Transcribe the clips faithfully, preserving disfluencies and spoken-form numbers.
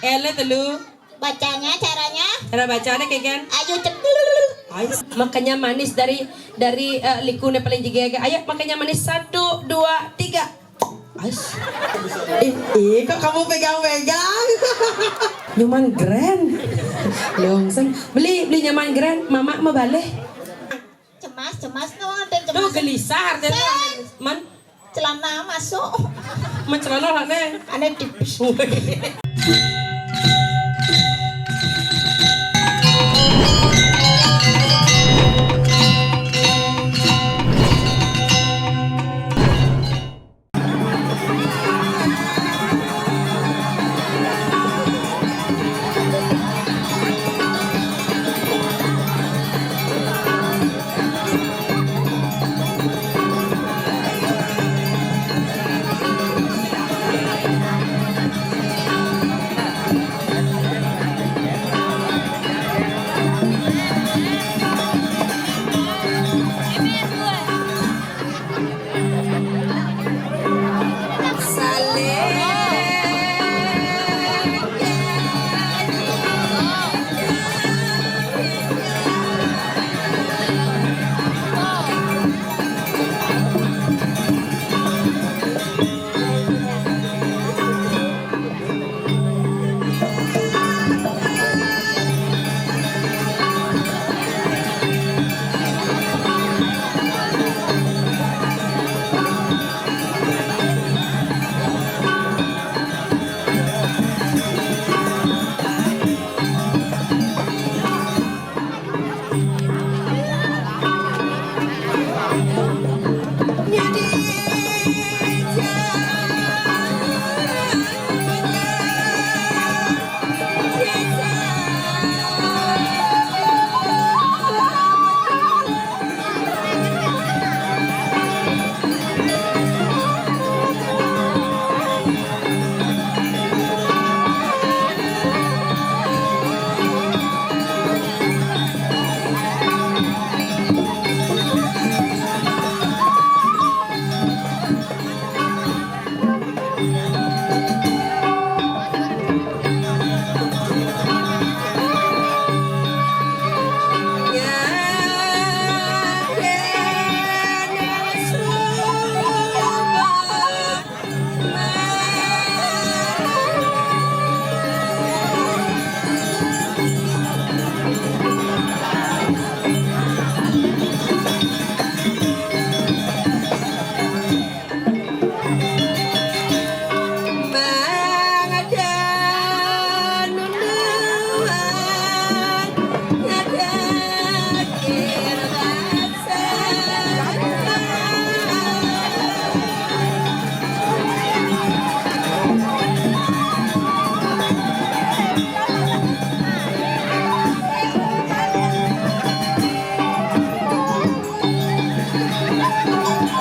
Ele telu. Bacanya, caranya? Cara bacanya kayak kan? Ayo cek. Ais. Makanya manis dari dari eh, likune paling jegege. Ayo makanya manis satu, dua, tiga. Ais. Eh, eh, kok kamu pegang-pegang? Nyoman Grand. Longseng. Beli, beli Nyoman Grand. Mama mau balik. Cemas, cemas no, ada yang cemas. Tuh gelisah artinya. Sen. Man. Celana masuk. Man celana lah, Neng. Aneh tipis.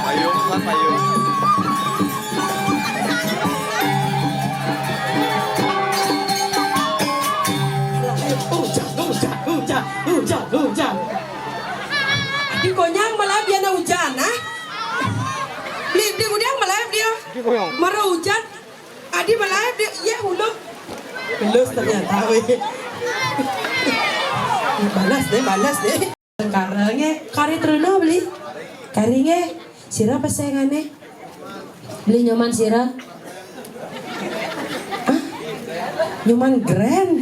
Payung, kan payung. Hujan, hujan, hujan, hujan, hujan. Di konyang malah dia na hujan, ah? Beli, beli udah malah dia. Marah hujan. Adi malah dia, iya huluk. Lulus ternyata, weh. Balas deh, balas deh. Karenge, kari teruna beli. Karinge, sira pesengane. Beli Nyoman sira. Hah? Nyoman Grand.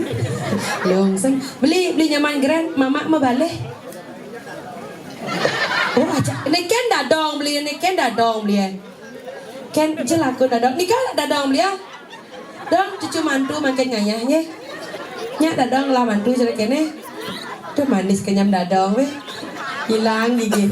Longseng. Beli, beli Nyoman Grand, mama mau balik. Oh, aja. Neken dadong beli, neken dadong beli. Ken, jelakun dadong. Nika dadong beli ya. Dong, cucu mantu makin ngayah, nggih. Nyak dadong lah mantu cara kene. Tuh manis kenyam dadong, weh. Hilang gigi.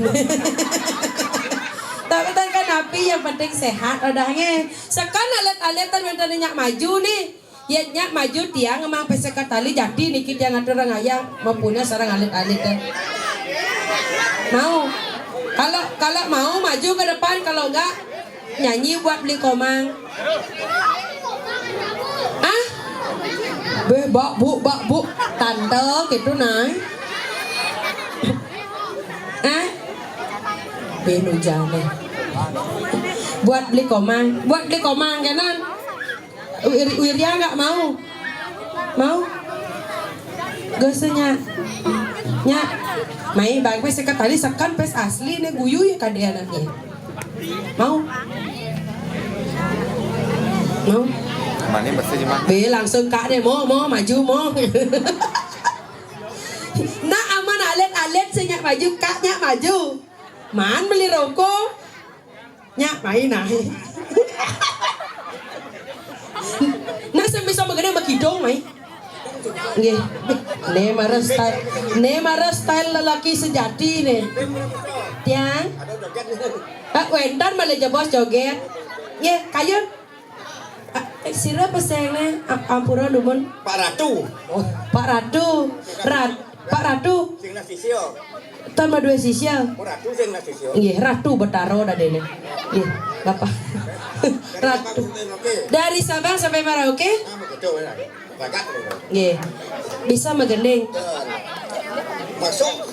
Tapi tak kan api yang penting sehat, udah nggih. Sekan alit-alitan minta nyak maju nih. Ya nyak maju tiang emang peseka tali jati niki tiang atur orang ayah mempunyai sarang alit-alit deh. Mau. Kalau kalau mau maju ke depan, kalau enggak nyanyi buat beli komang. Ah? Beh, bak bu, bak bu. Tante gitu, Nay. Ah? Beh, hujan deh. Buat beli komang, buat beli komang, kanan. Wir-, Wirya nggak mau. Mau? Gak usah, Nyak. Nyak. Mai, bang, pes sekat tadi sekat pes asli nih guyu ya kade anaknya. Mau? Mau? Mana mesti di mana? Be, langsung kak deh, mau, mau, maju, mau. Nak aman alit-alit sih, Nyak, maju, kak, Nyak, maju. Man beli rokok. Nyak, mai, nah. Nah, sing bisa magedeng makidung, mai. Nggih. Ne mara style, ne mara style lelaki sejati ne. Tiang. Ah, wentan malah jebos joget. Nggih, kayun. Ah, eh, sira pesengne, a-, ampura dumun. Pak Ratu. Oh, Pak Ratu. Rat-, Pak Ratu. Sing nasi sio. Tan madue sisia. Oh, Ratu sing nasi sio. Nggih, Ratu Betara dadene. Nggih, Bapak. Ratu. Dari Sabang sampai Merauke. Ah, begitu, ya. Bakat, ya. Nggih. Bisa magending. Masuk.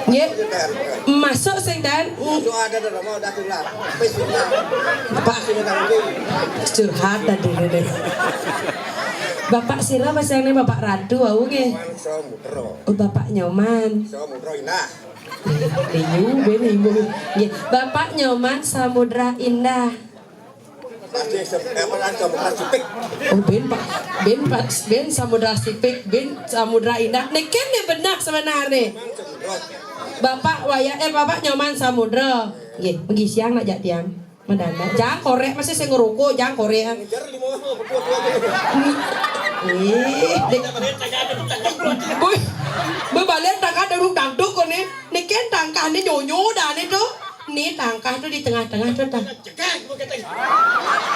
Nggih. Masuk sing dan. Masuk ada dalam mau datang lah. Habis sudah. Pak. Curhat tadi ini. Bapak sira pas yang ini Bapak Ratu wau nggih. Samudra. Oh, Bapak Nyoman. Samudra Indah. Liu ben ibu. Nggih, Bapak Nyoman Samudra Indah. Pasti se-, apa, kan, Samudra Sipik. Oh, ben Pak, ben Pak, ben Samudra Sipik, ben Samudra Indah. Niki ne benar sebenarnya. Bapak Waya, eh, Bapak Nyoman Samudra. Nggih, menggi siang nak jak tiang. Madana, jang korek masih sing ngerokok, jang korek. Ngejar lima orang. Ih, dek. Boy, bebalen tangga durung dangduk kone. Niken tangkah ni nyonyo dah ni tu. Ni tangkah tu di tengah-tengah tu tang.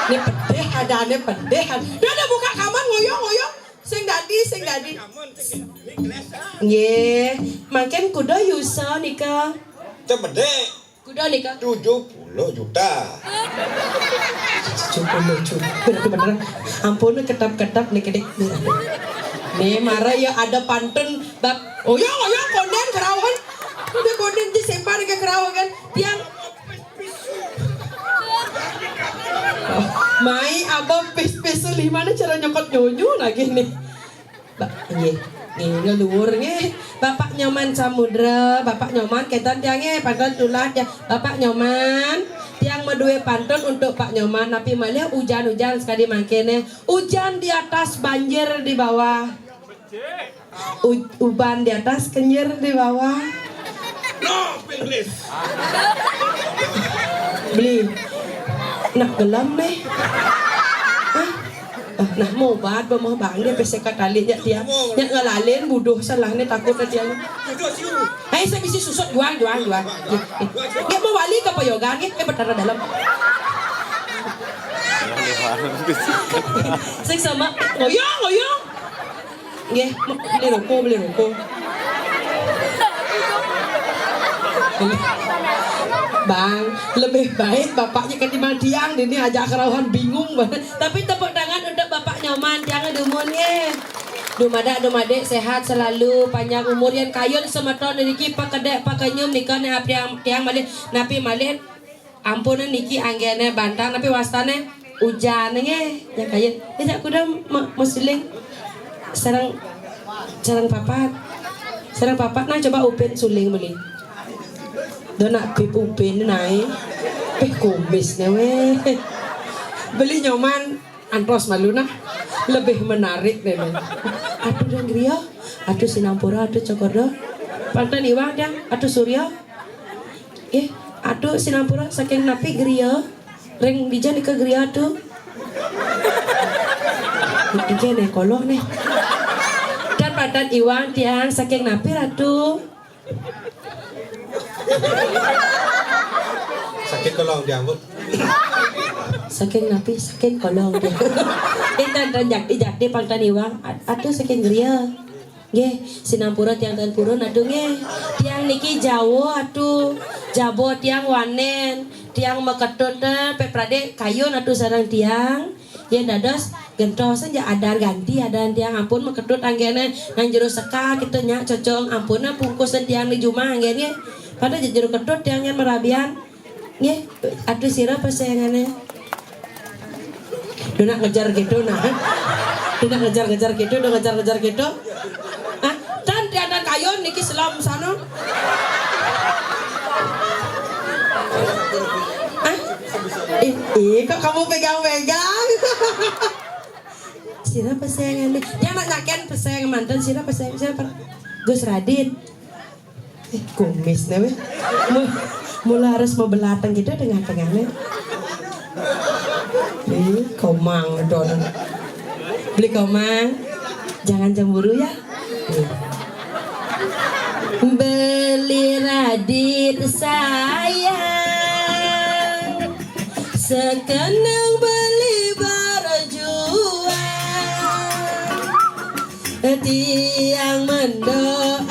Ni pedih ada, ni pedih ada. Dia ada buka kamar ngoyong-ngoyong. Sing dadi, sing dadi. Nggih, makin kuda yusa nika. Cemedek. Kuda nika. Tujuh puluh juta. Tujuh puluh juta. Bener, bener. Ampun, ketap-ketap nih, kedek. Nih, mara ya ada pantun. Bab, oyong, oyong, konden, kerauhan. Udah konden, di sembar ke kerauhan. Tiang. Oh, mai, abang pis-pis, lima nih cara nyokot nyonyo lagi nih. Ba-, nggih, nggih, ngeluhur nggih. Bapak Nyoman Samudra, Bapak Nyoman, ketan tiang nggih, pantun tulah tiang. Bapak Nyoman, tiang madue pantun untuk Pak Nyoman, tapi malih ujan-ujan sekali mangkene. Ujan di atas, banjir di bawah. U-, uban di atas, kenyir di bawah. No, English. Beli. Nak gelam nih. Hah? Ah, nah, mobat ba mah bang dia pesek ka tali nya tiang. Nya ngalalen buduh salah ni takut ka tiang. Hai, saya bisi susut juang, juang, juang. Dia mau wali ke Payogan ni, eh, Betara Dalam. Sing sama, ngoyong, ngoyong. Nggih, beli rokok, beli rokok. Bang, lebih baik bapaknya ketimbang tiang, ini ajak kerauhan bingung banget. Tapi tepuk tangan untuk Bapak Nyoman, tiang dumun nggih. Dumadak, dumadik, sehat selalu, panjang umur, yen kayun semeton niki pakedek, pakenyum nika nek tiang, tiang malih, napi malih. Ampun niki anggene bantang, napi wastane ujan nggih. Ya kayun. Ejak kuda ma-, masuling. Sareng, sareng papat. Sareng papat nah coba upin suling beli. Do nak bib upin nae. Peh kumis ne weh. Beli Nyoman. Antos malu nah. Lebih menarik deh, men. Atuh dong griya, atuh sinampura, atuh cokorda. Pantun iwang dong, atuh surya. Eh, atuh sinampura saking napi griya? Ring dija nika griya atuh? Iki nih kolok nih. Dan pantun iwang tiang saking napi ratu? Sakit kolong dia, Bu. Saking napi, saking kolong dia. Intan ranjak ijak di pangtan iwang, at-, atuh saking griya. Nggih, sinampura tiang tan purun atuh nggih. Tiang niki Jawa atuh. Jabo tiang wanen, tiang maketut, eh, pek prade kayun atuh sareng tiang. Yen dados gentos aja adan ganti adan tiang ampun maketut anggene nang jero sekar kita nyak cocong ampun pungkusan tiang di jumah anggene. Pada jero ketut tiang yen merabian. Nggih, atuh sira pasayangane. Duh nak ngejar gitu nah. Udah ngejar-ngejar gitu, udah ngejar-ngejar gitu. Hah? Dan tiang dan kayun niki selam sana. Hah? Ih, ih, kok kamu pegang-pegang? Sira pesengan nih. Dia nak nyaken peseng mantan, sira peseng siapa? Gus Radit. Eh, kumis nih, weh. Mu- Mula harus mau belatang gitu tengah-tengahnya. Ih, komang dong. Beli komang. Jangan cemburu ya. Nih. Beli Radit sayang, sekenang beli berjuang. Tiang mendoakan,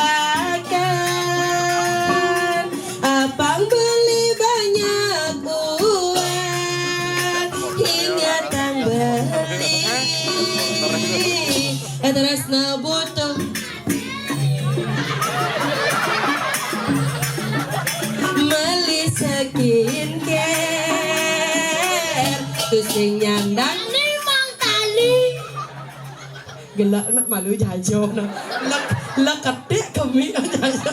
apang beli banyak uang, hingga tang beli. Eh, terus na butuh meli skincare, terus sing nyandang limang kali. Gelak nak malu jajo nak. Lek lek ketik kami jajo.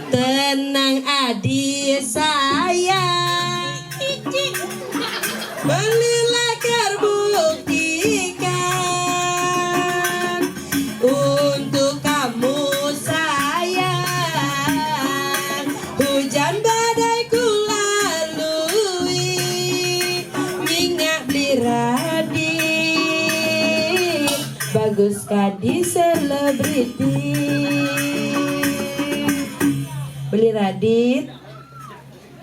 Tenang adi sayang. Beli lakar buktikan untuk kamu sayang. Hujan badai ku lalui, minyak beli Radit. Bagus kadi selebriti. Beli Radit.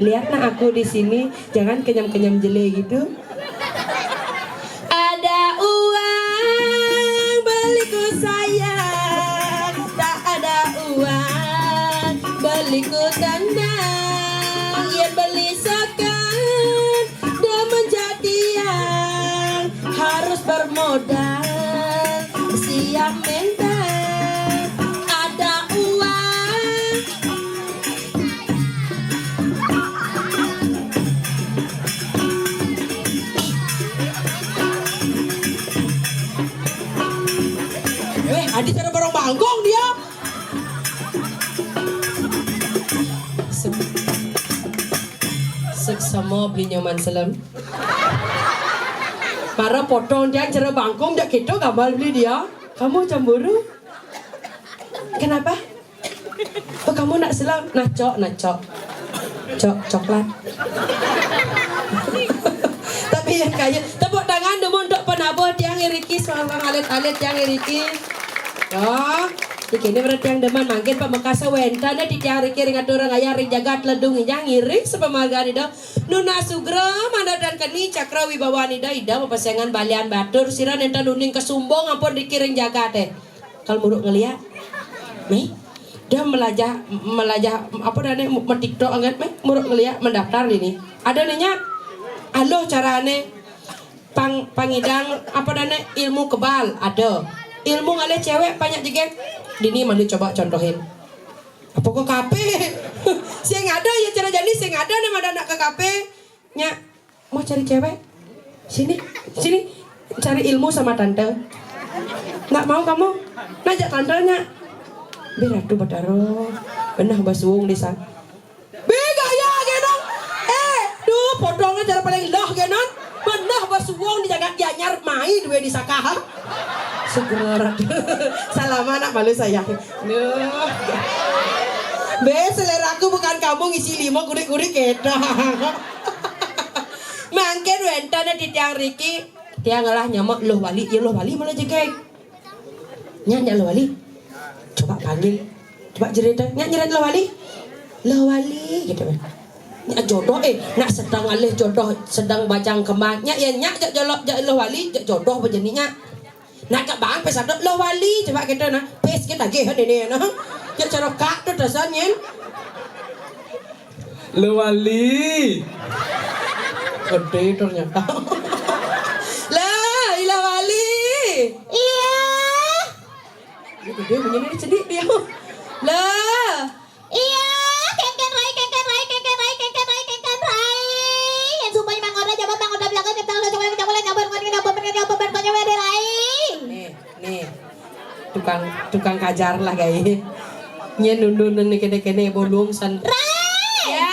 Lihat nak aku di sini, jangan kenyam-kenyam jele gitu. Ada uang beliku sayang, tak ada uang beliku tenang. Yang beli sekan dan menjadi yang harus bermodal siap mental. Ada uang. Weh, adi cara barang bangkong dia. Sek- Seksama beli nyaman selem. Para potong dia cara bangkong dia kita gambar beli dia. Kamu cemburu? Kenapa? Oh, kamu nak selam? Nah, cok, nah, cok. Cok, coklat. Tapi yang kaya, tepuk tangan dulu untuk penabuh tiang iriki, seorang alit-alit tiang iriki. Oh, iki ini berarti yang demen mangkin pamekasa wénten di tiang riki ring aturang ayah ring jagat Ledung injang ngiring sepemarganida. Nunas sugra manah dan keni cakra wibawanida ida mapesengan balian batur sira nénten uning kasumbung ampun riki ring jagaté. Kal muruk ngeliat. Nih, dia melajah melajah apa dane metiktok anget meh muruk ngeliat mendaftar ini. Ada nanya, aluh carane pang pangidang apa dane ilmu kebal ada. Ilmu ngalih cewek banyak jegek. Dini malu coba contohin. Apa kok kape? Sing ada ya cara jani sing ada nih ada anak ke kape. Nya, mau cari cewek? Sini, sini. Cari ilmu sama tante. Nggak mau kamu? Ngajak tantenya. Be Ratu Betara. Benah basuung di sana. Be gaya genong. Eh, duh, potongnya cara paling loh genon. Benah basuung di jagat Gianyar mai duwe di sakaha. Syukur. Salam anak malu sayang. Duh. Be, seleraku bukan kamu ngisi lima kurik-kurik kita. Mangkin wénten di tiang riki, tiang ngelah nyamak Luh Wali, ya Luh Wali malah jegeg. Nya, nya Luh Wali. Coba panggil. Coba jerit, nya jerit Luh Wali. Luh Wali gitu kan. Nya jodoh eh, nak sedang alih jodoh, sedang bajang kembang. Nya ya nya jak jolok jak Luh Wali, jak jodoh bejeni nya. Nak kak bang pes ada Luh Wali coba kita nah. Pes kita geh ini nah. Jak cara kak tu dasan yen. Luh Wali. Gede ternyata. Lah, Ilah Wali. Iya. Ini gede bunyinya ini cedik dia. Lah. Iya, kengken rai, kengken rai, kengken rai, kengken rai, kengken rai. Yang sumpah mang oda jabat mang oda belakang nyebang lo jangan nyamul nyamul nyamul nyamul nyamul nyamul nyamul nyamul nyamul rai. Tukang, tukang kajar lah, gai. Nyén nundun né kéné-kéné bolong san. Rai! Ya.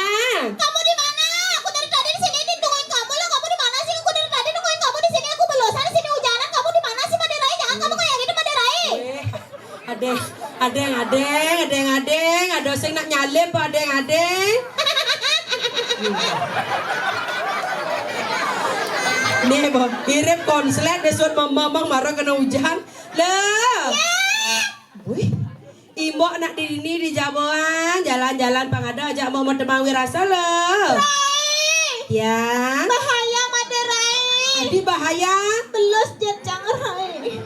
Kamu di mana? Aku dari tadi di sini nih nungguin kamu lah. Kamu di mana sih? Aku dari tadi nungguin kamu di sini. Aku belosan di sini hujanan. Kamu di mana sih, Madé Rai? Jangan kamu kayak gitu, Madé Rai. Wéh, adéng, adéng, adéng, adéng, adéng. Ada sing nak nyalip, adéng, adéng. Nih, Bang, irip konslet disuruh mamang marah kena hujan. Lah. Ya. Wih, imbok nak di dini di jaboan, jalan-jalan pang ada ajak mau temang wirasa lo. Rai. Ya. Bahaya, Madé Rai. Adi bahaya. Belus jejang, Rai.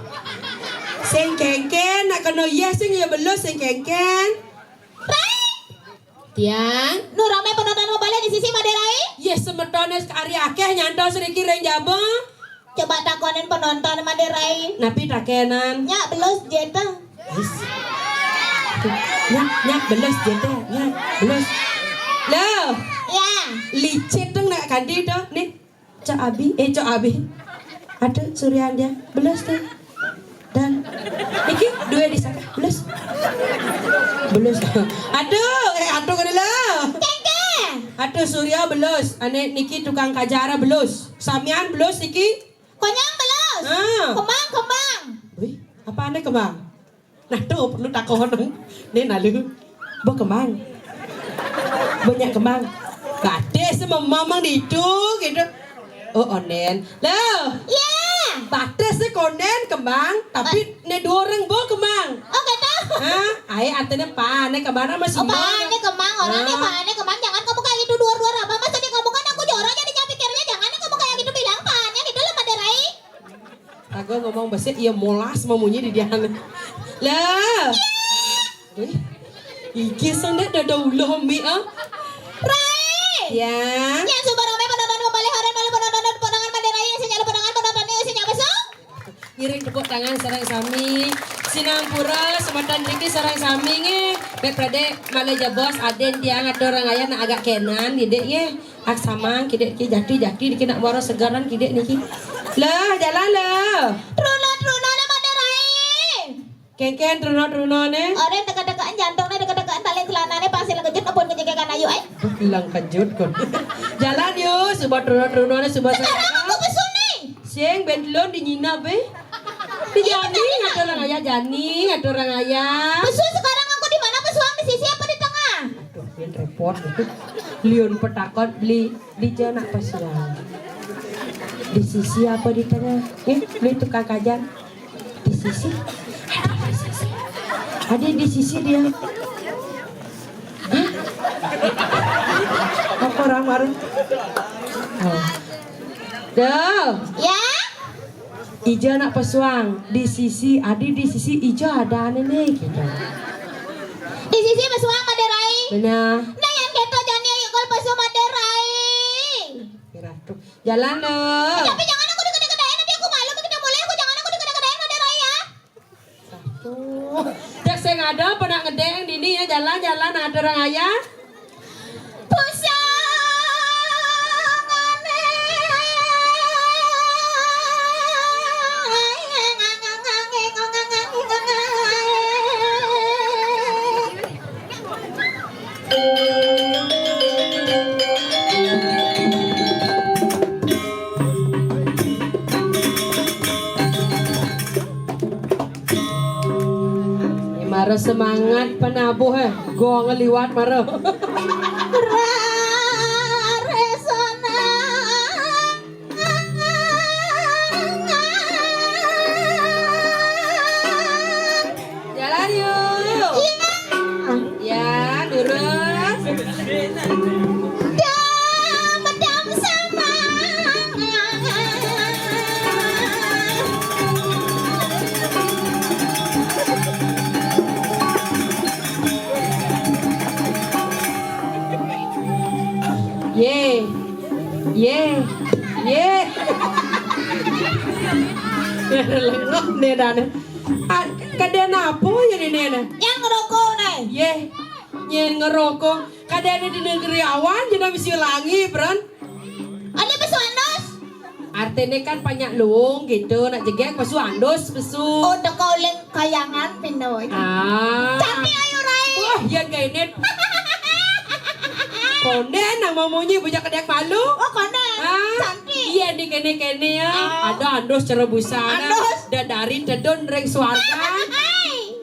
Sing kénkén, nak kena iya sing iya belus sing kénkén. Rai. Tiang. Nu ramé penonton mau balik di sisi Madé Rai. Yéh, semetoné sekari akéh nyantol sedikit ring jaba. Coba takonin penonton Madé Rai. Napi takénan? Nyak belus jete. Wis. Nyak, nyak belus jete, nyak belus. Loh. Ya. Licit dong nak kanti to. Nih, Cok Abi, eh, Cok Abi. Aduh, Surya dia. Belus tuh. Dan iki dua di sana. Belus. Belus. Aduh, eh, aduh kena lo. Kénkén. Aduh, Surya belus. Ané niki tukang kajara belus. Samian belus niki. Konyang belus. Ah. Kembang, kembang. Wih, apa ané kembang? Nah, tuh perlu takonan. Nih, nalu. Bo kembang. Banyak kembang. Batis mamang ditu gitu. Oh, onen. Loh. Ya. Batis sih konen kembang, tapi né dua orang bo kembang. Oh, gitu. Hah? Aé artinya pané kembang sama si. Oh, pané kembang, orangnya pané kembang. Jangan kamu kayak gitu dua-dua apa? Maksudnya kamu kan aku jorok jadi pikirnya jangan kamu kayak gitu bilang pané gitu loh, Madé Rai. Raga ngomong besik, iya molas memunyi di dia. Lah. Wih. Iki sendek dada ulah mi ah. Rai. Ya. Yang suba ramai penonton kembali hari malu penonton penonton Madé Rai yang sinyal penonton penonton yang sinyal besok. Ngiring tepuk tangan sareng sami. Sinampura semeton riki sareng sami nggih. Bek predek malih jebos adin tiang atur orang ayah nak agak kenan didik nggih. Ak samang kidik ki jati-jati diki nak mara segaran kidik niki. Lah, jalan lah. Truna, truna ne Madé Rai. Kénkén truna-truna ne. Ora teka-tekaan jantung ne, teka-tekaan tali celana ne, pasir kejut ampun kejegekan ayu ai. Bilang kejut kon. Jalan yuk, suba truna-truna ne, suba. Sekarang aku pesu nih. Sing bentlon di nyina be. Di jani ngatur orang ayah, jani ngatur orang ayah. Pesu sekarang aku di mana pesuang, di sisi apa di tengah? Aduh, yang repot. Liun petakon beli di jana pesuang. Di sisi apa di tengah? Eh, beli tukang kajan. Di sisi. Ada di sisi. Ada di sisi dia. Hah? Apa orang marah? Oh. Dah. Ya. Ija nak pesuang di sisi, adi di sisi ija ada ane nih gitu. Di sisi pesuang Madé Rai. Benar. Nah, yang keto jani ayo kol pesu Madé Rai. Kira tuh. Jalan lo. Tapi jangan aku dikeda-kedain, nanti aku malu begitu mulai aku jangan aku dikeda-kedain Madé Rai ya. Satu. Cek sing ada pernah ngedeng dini ya jalan-jalan ada orang ayah. Pusangane. Mara semangat penabuh eh. Gong liwat mara. Raresana. Jalan yuk. Ya, lurus. Dam, dam, sama. Ye. Ye. Ye. Lengok ne dane. Ah, kadén apa ya ini ne? Yang ngerokok ne. Ye. Nyén ngerokok. Kadén di negeri awan jeneng misi langi, Bron. Ada pesuanos. Artiné kan banyak luung gitu, nak jegég pesu andus pesu. Oh, teka uling kayangan pindah. Ah. Cantik ayu rai. Wah, ya gainé. Kondén nama munyi bujang kedék malu. Oh, kondén. Ah, cantik. Iya, di kéné-kéné ya. Ah. Ada andus cerebusan. Andus. Dadari tedun ring suarga. Hai.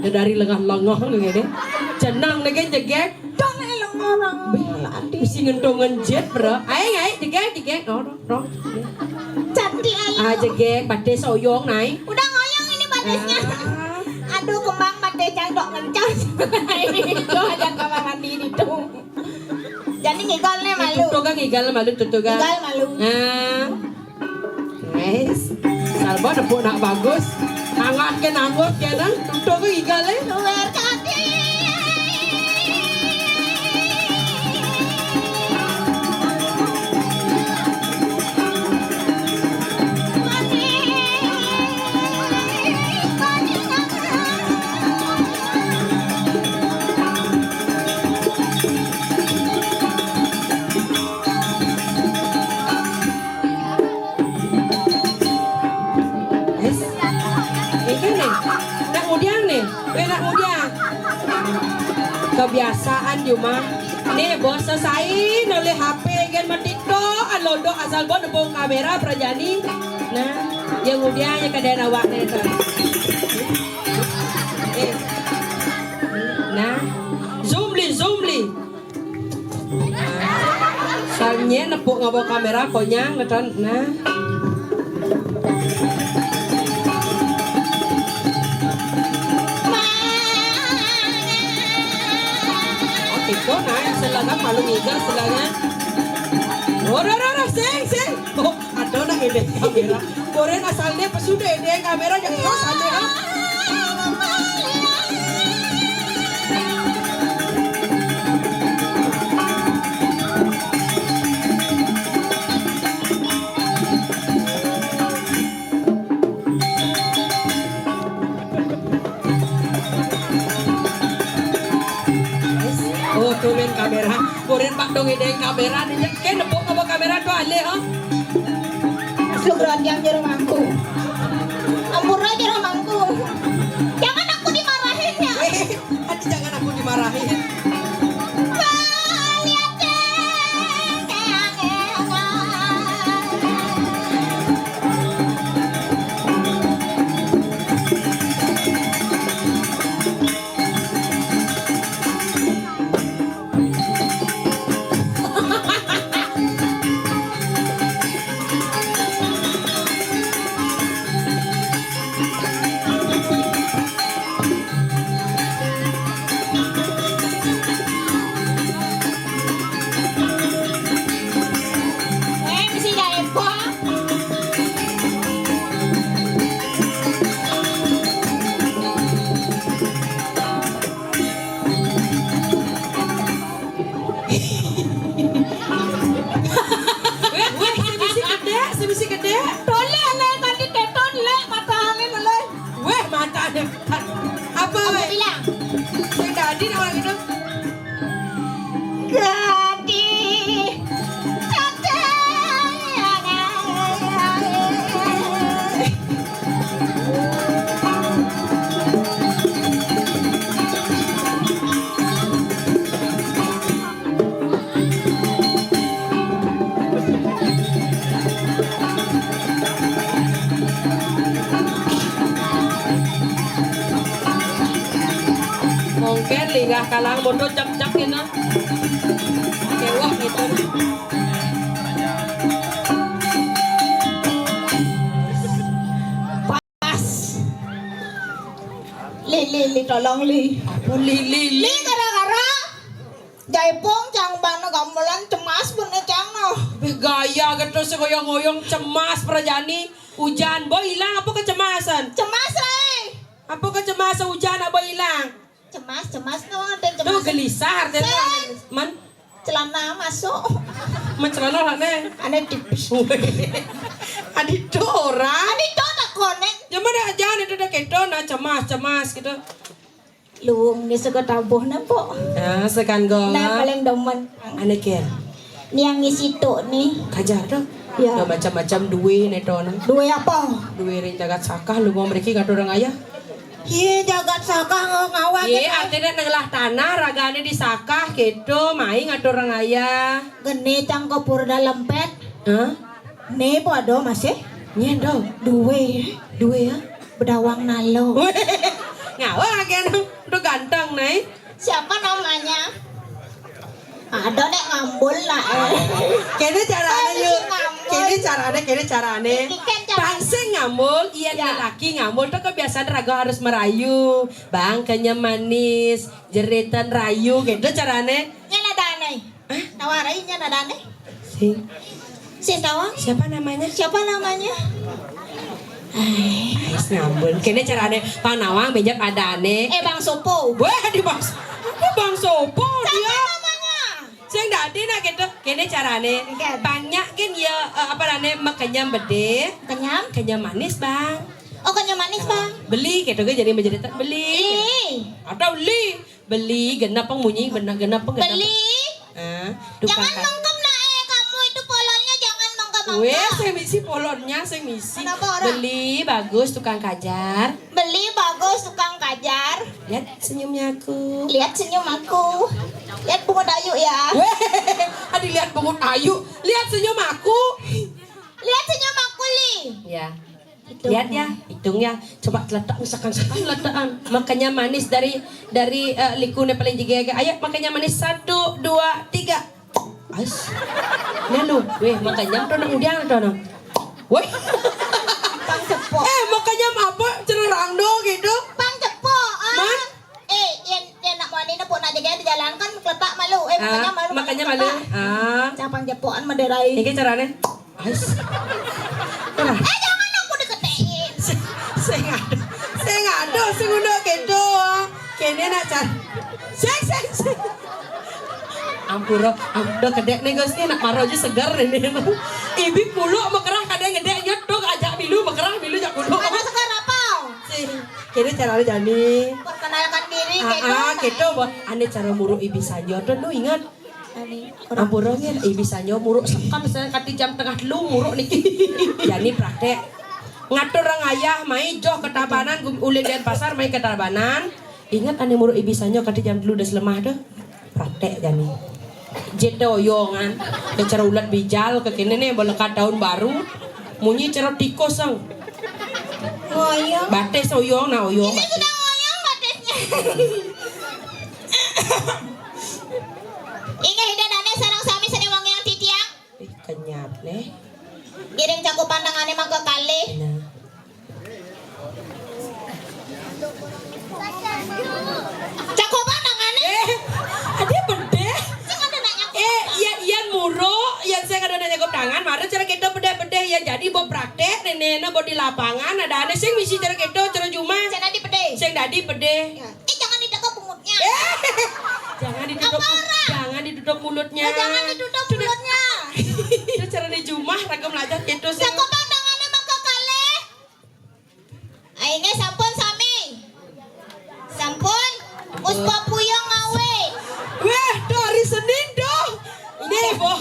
Dadari lengah-lengah ngéné. Cenang lagi jegég. Dong, eh, lengah-lengah. Bih, mesti ngentungan jit, bro. Ayo, ayo, jegég, jegég. No, no, no. Cantik ayu. Ah, jegég, batis oyong, nai. Udah ngoyong ini batisnya. Ah. Aduh, kembang batis cang dok ngencas. Itu aja kamar mandi itu. Jadi ngigal nih malu. Tutukan ngigal malu, tutukan. Ngigal malu. Ah. Nice. Salba nepuk nak bagus. Hangat ke nanggut ke nang. Tutuk ke igal eh. Luar kaki. Wis. Iki nih. Nak ngudiang nih. Weh, nak ngudiang. Kebiasaan di rumah. Nih, bos selesai nulis H P gen ma TikTok, alodok asal bon nebung kamera perajani. Nah, yang ngudiang yang kadén awak nih, tuh. Eh. Nah, zoom li, zoom li. Sanya nepuk ngaba kamera konyang ngeton nah. Oke, kok nah, silakan malu ngiga silakan. Ora, ora, ora, sing, sing. Oh, ada nak ngedek kamera. Goreng asalnya pesudah ngedek kamera yang terus ada, ah. Oh, tuh main kamera. Goreng pak dong ngedek kamera nih. Kayak nepuk apa kamera tuh alih, oh. Lu geronjang jero mangku. Ampura jero mangku. Jangan aku dimarahin ya. Eh, aduh, jangan aku dimarahin. Lihat deh. Weh, weh, sing bisi gedé, sing bisi gedé. Toleh, leh, tadi teton, leh, matane, leh. Weh, matane. Apa, weh? Bilang. Sing tadi nak orang itu. Gadi. Tadi. Mungkin linggah kalang bodoh cak-cak kena. Kewah gitu. Pas. Li, li, li, tolong, li. Apa li, li, li? Li gara-gara jaipong cang bana gamelan cemas bener cang noh. Beh, gaya gitu sih goyong-goyong cemas perajani. Ujan boy ilang apa kecemasan? Cemas, Rai. Apa kecemasan ujan apa ilang? Cemas, cemas noh, ada cemas. Tuh gelisah artinya. Sen. Man. Celana masuk. Man celana lah, Neng. Ane tipis. Adi to ora. Adi to tak konek. Ya mana aja itu dah keto nah cemas-cemas gitu. Luung ni suka tabuh nampak. Ah, sekan gola. Nah, paling demen. Ane ken. Ni yang ngisi tok ni. Kajar tu. Ya. Udah macam-macam duwe né to, nah. Duwe apa? Duwe ring jagat Sakah, lu mau mriki ngatur rangayah. Yé, jagat Sakah ngawak. Yé, artiné ngelah tanah ragané di Sakah kéto, mai ngatur rangayah. Gené cang ka pura Dalem Pét. Hah? Né pada masih? Nyén dong. Duwe. Duwe ya. Bedawang nalo. Ngawak aké anu, udah ganteng, Nay. Siapa namanya? Ada nek ngambul lah, eh. Kéné carané, yuk. Ngambul. Kéné carané, kéné carané. Iki kan cara. Bang sing ngambul, iya. Ya. Lelaki ngambul to kebiasaan raga harus merayu. Bang, kenyem manis, jeritan rayu, gitu carané. Nyén adané. Hah? Tawarai nyén adané. Sing. Sing tawa. Siapa namanya? Siapa namanya? Ais, ngambul. Kéné carané, Bang Nawang bénjang adané. Eh, Bang Sopo. Wah, di Bang. Apa Bang Sopo dia? Siapa namanya? Sing dadi nak gitu. Kéné carané. Oke. Bang nyak kan ya, eh, apa namanya, makenyam bedé. Kenyam? Kenyam manis, Bang. Oh, kenyam manis, Bang. Beli gitu, jadi menjadi beli. Ih. Atau beli. Beli, genep pang munyi, bener, genep pang, genep. Beli. Ah, tukang. Jangan ka- mengkem, nak, eh, kamu itu polonnya jangan mengkem-mengkem. Wéh, sing misi polonnya, sing misi. Kenapa orang? Beli, bagus, tukang kajar. Beli, bagus, tukang kajar. Lihat senyumnya aku. Lihat senyum aku. Lihat bungut ayu ya. Wéh, adi lihat bungut ayu. Lihat senyum aku. Lihat senyum aku, Li. Ya. Lihat ya, hitung ya. Coba teletak, misalkan, misalkan teletak. Makenyam manis dari, dari, eh, likuné paling jegéga. Ayo, makenyam manis. Satu, dua, tiga. Ais. Nah, lu. Wéh, makenyam to, nak, udiang to, nak. Wéh. Pang cepok. Eh, makenyam apa? Cererang do gitu. Pang cepok, ah. Man? Eh, yén, yén nak mani nepuk nak jegéga di jalan kan keletak malu. Eh, ah, makenyam malu, makenyam malu. Ah. Cang pang cepokan Madéra. Iki carané. Ais. Eh, jangan aku diketekin. Sing, sing ada, sing ada, sing unduk kéto. Kéné nak car-, sing, sing, sing. Ampura, ampura kedék né, Gus, né nak maro aja seger ini. Ibi kuluk mekerah kadang gedé nyet tuh ajak milu mekerah milu jak kuluk. Ada seger apa? Sing, kéné carané jani. Perkenalkan diri, ah, kéto, ah, kéto, Bos. Ané cara muruk ibi sanjo tuh, nu inget. Ampura nggih, ibi sanjo muruk sekem, misalnya kati jam tengah telu muruk niki. Jani prakték. Ngatur rangayah, mai joh ka Tabanan, gum-, ulin Dénpasar, mai ka Tabanan. Inget ané muruk ibi sanjo kati jam telu das lemah tuh. Prakték jani. Jete oyongan. Ke cara ulat bijal, ke kéné né, balekat daun baru. Munyi cara tikus, sang. Oyong. Batis oyong, nah, oyong. Ini batis. Sudah oyong batisnya. Inggih Ida dané sareng sami sané wangiang titiang. Ih, kenyap nih. Ngiring cakupan tangané mangga kalih. Nah. Cakupan tangané. Eh, adi bedé. Sing ada nanya. Eh, iya, iya muruk, iya sing ada nanya cakup tangan, mari cara kita bedé-bedé ya. Jadi buat prakték, néné, néné buat di lapangan, ada ané sing misi cara kita, cara jumah. Sing dadi bedé. Sing dadi bedé. Ya. Eh, jangan ditekuk mulutnya. Eh, jangan ditutup, apa mu-, orang? Jangan ditutup mulutnya. Oh, jangan ditutup mulutnya. Itu cara di jumah, raga melajah gitu, sing. Cakupan tangané mangga kalih. Ayo, nggih, sampun sami. Sampun. Wis pepuyung ngawé. Wéh, to hari Senin to. Nih, Boh.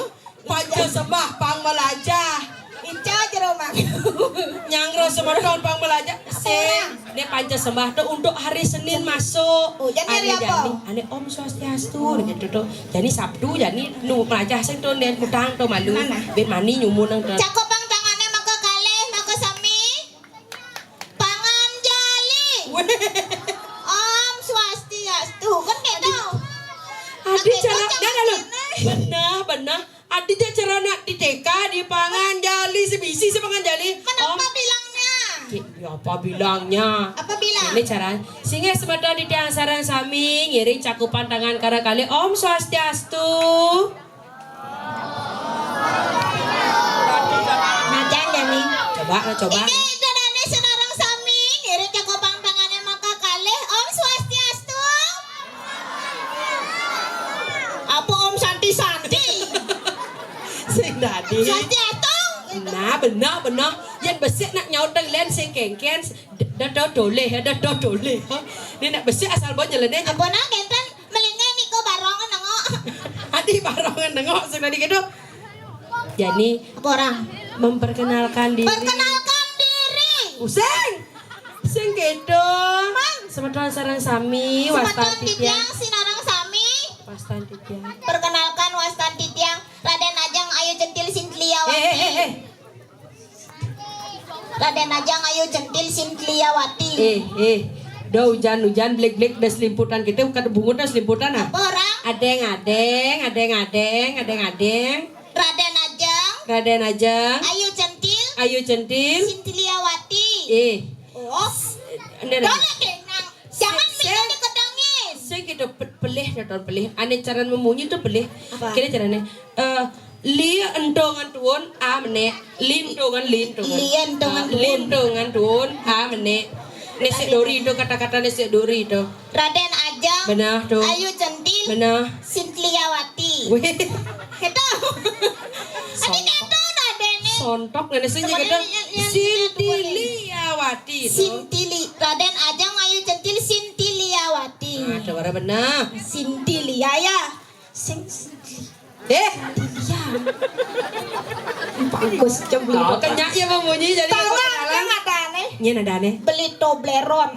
Panca sembah pang melajah. Ica jero mangku. Nyangro semeton pang melajah. Sing. Ora. Nih panca sembah to untuk hari Senin masuk. Oh, jani hari apa? Ané jani, ané Om Swastiastu gitu to. Jani Sabtu, jani nu melajah sing to, nih kutang to malu. Mana? Bin mani nyumun nang to. Cakup pang tangané mangga kalih, mangga sami. Panganjali. Wéh. Om Swastiastu. Kan kéto. Adi cara, dah, dah, lu. Benar, benar. Adi cara nak di T K, di panganjali, sebisi sepanganjali. Kenapa bilangnya? Ki-, ya, apa bilangnya? Apa bilang? Ini cara. Singgih semeton titiang sareng sami, ngiring cakupan tangan kara kalih. Om Swastiastu. Macan jani. Coba, nah, coba. Inggih, Ida dané sareng sami, ngiring cakupan tangané mangga kalih. Om Swastiastu. Apa Om Santi-Santi? Sing dadi. Swastiastu. Nah, bener, bener. Yén besik nak nyaut teng lén sing kéngkén, d-, dah dodolé, dah dodolé. Nih nak besik asal bawa nyelené. Apa nak kénten? Melingé niko barongan nengok. Adi barongan nengok sing tadi gitu. Jani. Apa orang? Memperkenalkan diri. Perkenalkan diri. Useng. Sing kedo. Semeton sareng sami, wastan titiang. Sinareng sami. Wastan titiang. Perkenalkan, wastan titiang Raden Ajeng Ayu Centil Sintilia. Eh, eh, eh, eh. Raden Ajeng Ayu Centil Sintiawati. Eh, eh. Do ujan-ujan, blik-blik, da selimputan kita, bukan bungut, da selimputan, ah. Orang. Adeng, adeng, adeng, adeng, adeng, adeng. Raden Ajeng Raden Ajeng. Ayu Centil Ayu Centil. Sintiliawati. Eh. Oh. Ini Dona lagi. Kenang. Jangan Se- minta dikedengin. Sing kita pe- pelih, nonton pelih. Ane caran memunyi tuh pelih. Apa? Kira carane. Eh, li entongan tuun, a menek. Li entongan, li entongan. Li entongan Ah, tuun. Li entongan tuun, a menek. Nesek dori itu, kata-kata nesek dori itu. Raden Ajeng. Benar tuh. Ayu Centil. Benar. Sintiliawati. Weh. Kita. Tapi kita udah dene. Sontok nene sing Temannya kita. yang- yang- Sintiliawati tuh. Sintili. Raden Ajeng Ayu Centil Sintiliawati. Nah, suara benar. Sintilia ya. Sing Sintilia. Eh, Bagus, cembeli. Oh, kenyak ya memunyi jadi Tahu kenalan. Ngadane. Nyen adane. Beli Toblerone.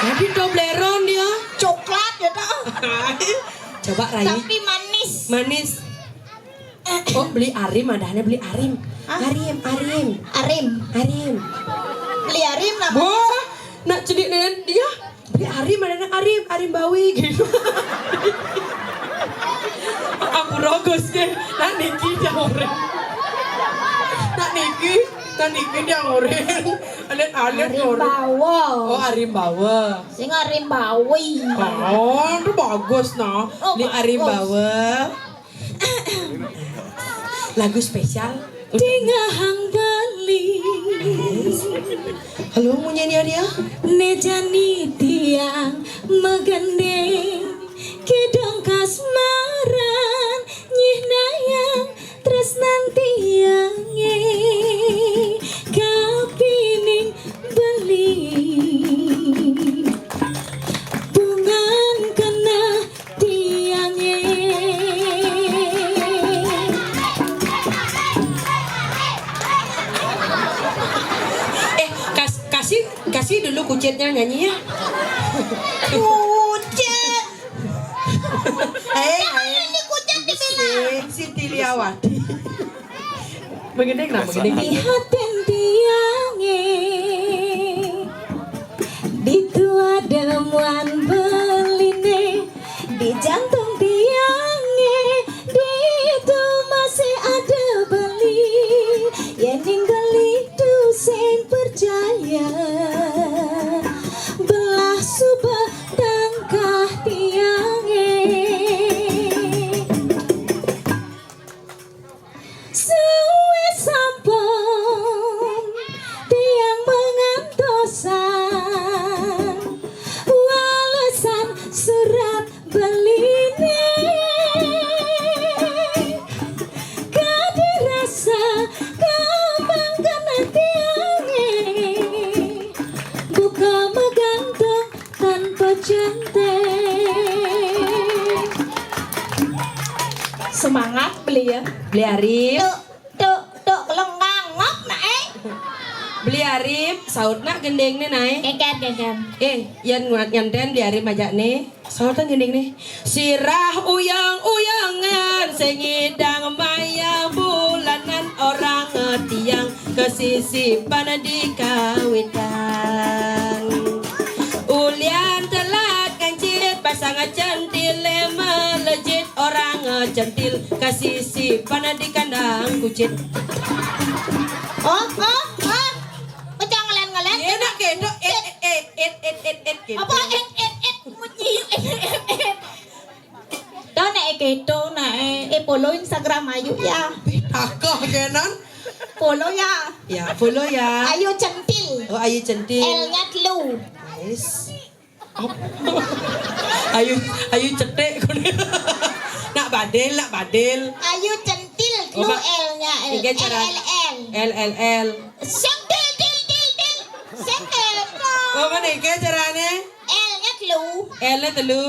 Jadi Toblerone dia. Coklat ya toh. Coba rai. Tapi manis. Manis. Oh, beli arim adane, beli arim. Hah? Arim, arim, Arim. arim. Beli Arim apa? Wah, nak cedik nenen dia. Beli arim adane, arim, arim bawi gitu. Aku rogos deh. Nak niki dia orang. Nak niki, nak niki dia orang. Alit-alit Arim orang. bawa. Oh, arim bawa. Sing Arim bawi. Oh, itu bagus nah. Oh, Ini arim bagus. Bawa. Lagu spesial. Dingahang Bali. Halo, munyi dia dia. Nejani tiang magending kidong kasmaran nyih nayang tresnan tiange kapining beli bungan kena tiange. Eh, kas, kasih kasih dulu kucitnya nyanyi ya. Kucit. Hei, Ini kucit dibilang. Sintiliawati. Begending nah, begending. Di hatin tiange ditu ada muan beline. Di jantung tiange ditu masih ada beli. Yening beli tu sing percaya belah suba tangkah tiange. Suwe sampun tiang mengantosan walesan surat beline. Kadi rasa kembang kena tiange buka megantung tanpa centeng. Semangat beli ya. Beli Arif. Tuk tuk tuk lengangok nak eh. Beli Arif, saut nak gending nih naik. Keken keken. Eh, yan nguat nyanten Beli Arif majak nih. Saut kan gending nih. Sirah uyang-uyangan sengidang maya bulanan orang tiang kesisipan di kawitan. Ulian telat kancit pasang centil melejit orang centil kasisipan di kandang kucit. Oh oh oh. Pecah ngelen ngelen. Iya nak kedo eh eh eh eh eh eh eh kedo. Apa et et et munyi et et et. Tuh nek keto nek eh follow Instagram Ayu ya. Takah kenan. Follow ya. Ya, follow ya. Ayu centil. Oh, Ayu centil. L-nya telu. Nice. Ayu Ayu cetek. Nak badil, nak badil. Ayu centil telu. Oh, Pak. L-nya L. Tiga cara. L L L. L L L. Centil til til til. Centil. Oh, mana tiga carane? L-nya telu. L telu.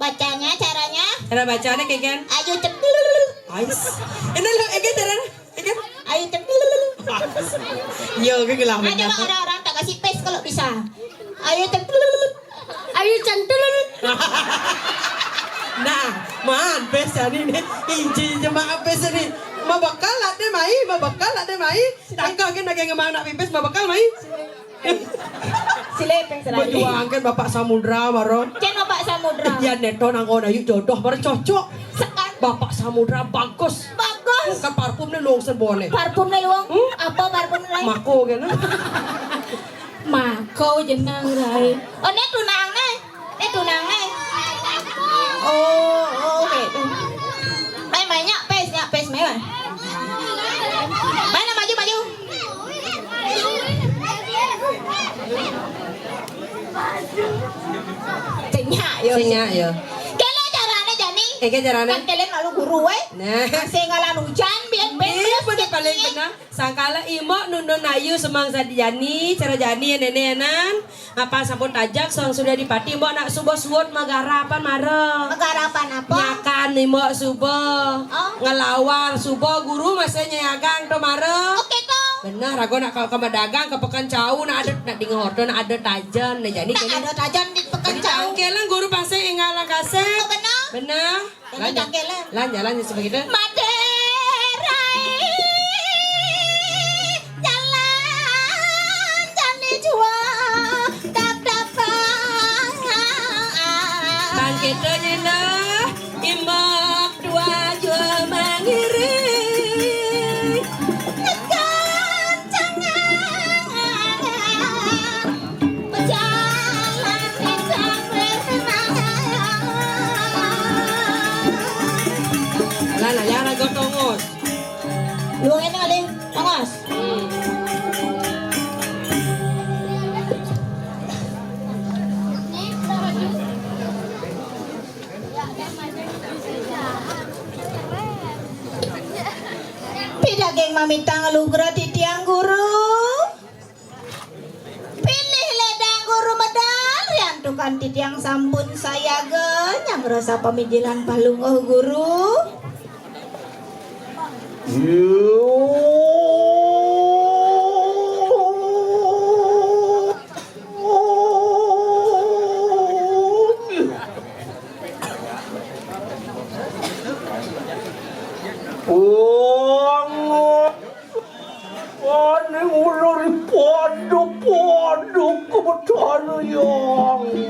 Bacanya caranya Cara bacanya kayak kan? Ayu centil. Ais. Ini lo, eh, caranya. Eh, kan? Ayu centil. Iya, ké gelah. Ada bener. Bang, orang-orang tak kasih pes kalau bisa. Ayo, centul. Ayo, centul. Nah, man, pes jani né. Inji jemaah pes jani. Mabekal lah dé mai, mabekal lah dé mai. Engké gén lagi ngemang nak pipis, mabekal mai. Silepeng selalu. Bejuangkan Bapak Samudra, Maron. Cén Bapak Samudra. Iya, neto nang ona yuk jodoh, Maron cocok. Sekarang Bapak Samudra bagus. Bagus. Kan parfumnya luang seboné. Parfumnya luang? Hmm? Apa parfum lain? Mako kan. Mako jenang rai. Oh, né tunang né. Né tunang né. Oh, oh, oké. Mai, mai, nyak pes, nyak pes, mai, mai. Mai lah, maju, maju. Cék nyak, yo. Cék nyak, yo. Kéla carané jani. Éh, ké carané? Kan kalian malu guru, wé. Nah. Sing ngalan hujan, biar. Iya, bener, paling bener. Sangkala imbok nundun ayu semang sadi jani, cara jani ya néné nan. Apa sampun tajak sang sudah dipati, imbok nak suba suud magarapan mara. Magarapan apa? Nyakan imbok suba. Oh. Ngelawar suba, guru masih nyayagang to mara. Oké to. Bener, aku nak ka, ka madagang ka Pekan Cau, nak ada, nak dingin order, nak ada tajen né jani. Nak kayaknya ada tajen di Pekan Cau. Oké lah, guru pasti inggal kasih. Oh, bener. Bener. Lan, lan, jalan sebegitu. Madérai jalan jani jua dap-dapan. Bangkit nyéna imbak dua jua mangiring. Ngekan jangan. Lah, lah, ya, raga tongos. Luang ini ada tongos. Hmm. Pidaging mamitang lugra titiang guru. Pinih ledang guru medal, riantukan titiang sampun sayaga, nyanggra sapamijilan palungguh guru. Ane ulur pada-pada kebetan yang mami.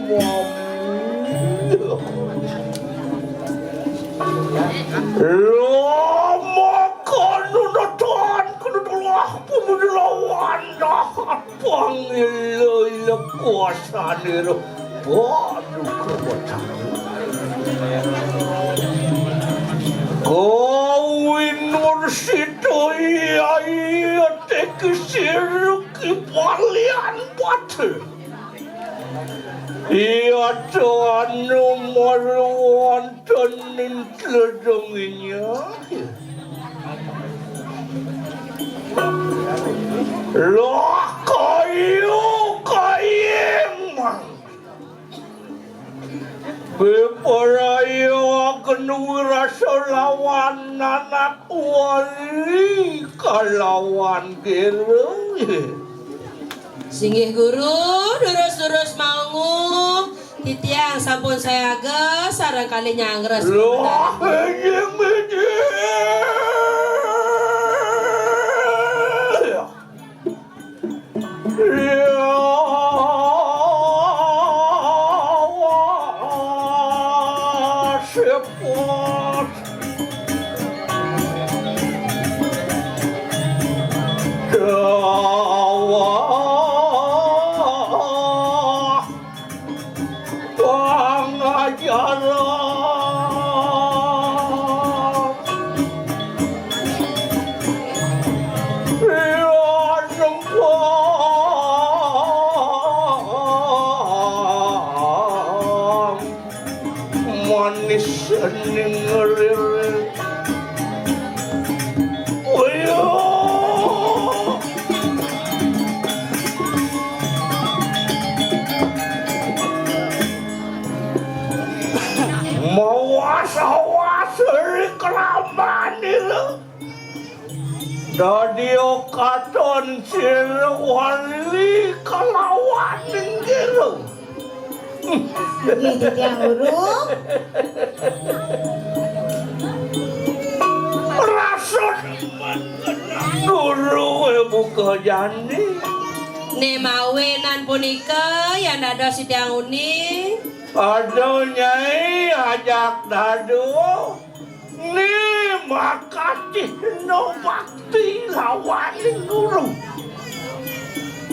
Lama kanu natan kena telah pemudi lawan dahat. Pangila-ila kuasane roh. Waduh, kekuatan. Kawin warsita iya, iya, teki siruk ipalian batu. Iya, tuan nomor wonten ning tledonginya. Lah, kayu kayeng, Mang. Beparaya agen wirasa lawan anak wali kalawan gere. Singgih guru, durus-durus maungu, titiang sampun sayaga sareng kalih nyanggra. Loh, sebentar. Injing, injing. Ya, sepot. Dawa. Pangajaran. Iya nempang manis ning ngerir. Ayo. Mawas-awas ri kramane lho. Dadi katon sira wali kalawan guru. Nggih, titiang guru. Rasun guru, eh, buka jani. Né mawinan punika yan dados titiang uning. Aduh, Nyai, ajak dadu. Ni makatihna bakti lawaning guru.